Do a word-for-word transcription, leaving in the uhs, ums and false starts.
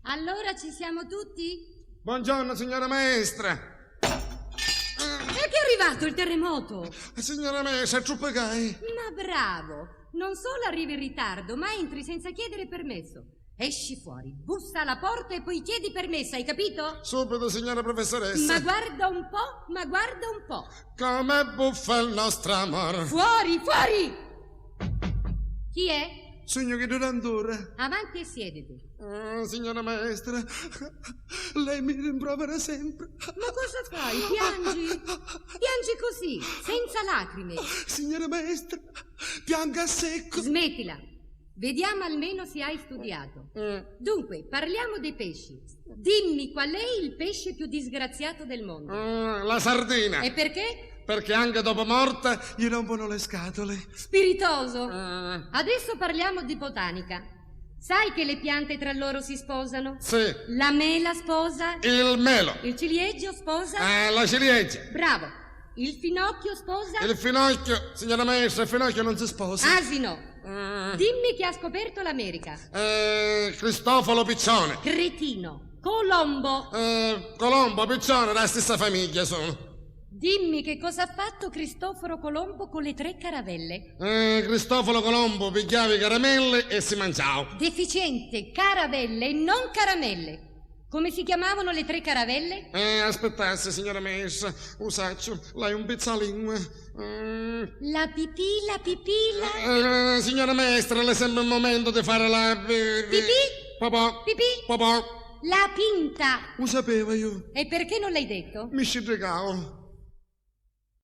Allora ci siamo tutti? Buongiorno, signora maestra. Ecco che è arrivato il terremoto! Signora maestra, è troppo gai. Ma bravo! Non solo arrivi in ritardo, ma entri senza chiedere permesso. Esci fuori, bussa alla porta e poi chiedi permesso, hai capito? Subito, signora professoressa. Ma guarda un po', ma guarda un po'. Come buffa il nostro amore. Fuori, fuori! Chi è? Sugnu chiddu d'antura. Avanti e siediti. Ah, signora maestra, lei mi rimprovera sempre. Ma cosa fai? Piangi? Piangi così, senza lacrime. Signora maestra, piango a secco. Smettila. Vediamo almeno se hai studiato. Mm. Dunque, parliamo dei pesci. Dimmi qual è il pesce più disgraziato del mondo. Mm, la sardina. E perché? Perché anche dopo morta gli rompono le scatole. Spiritoso. Mm. Adesso parliamo di botanica. Sai che le piante tra loro si sposano? Sì. La mela sposa? Il melo. Il ciliegio sposa? Eh, la ciliegia. Bravo. Il finocchio sposa? Il finocchio, signora maestra, il finocchio non si sposa. Asino. Mm. Dimmi chi ha scoperto l'America. Eh, Cristoforo Piccione. Cretino. Colombo. Eh, Colombo, Piccione, della stessa famiglia sono. Dimmi che cosa ha fatto Cristoforo Colombo con le tre caravelle. Eh, Cristoforo Colombo pigghiava i caramelli e si mangiava. Deficiente, caravelle e non caramelle. Come si chiamavano le tre caravelle? Eh, aspettassi, signora maestra, u sacciu, l'hai un pizzalingua. Mm. La pipì, la pipì, la... Eh, signora maestra, l'è sempre il momento di fare la pi-, pi-, pipì? Popò. Pipì? Popò. La pinta. U sapeva io. E perché non l'hai detto? Mi sciddricavo.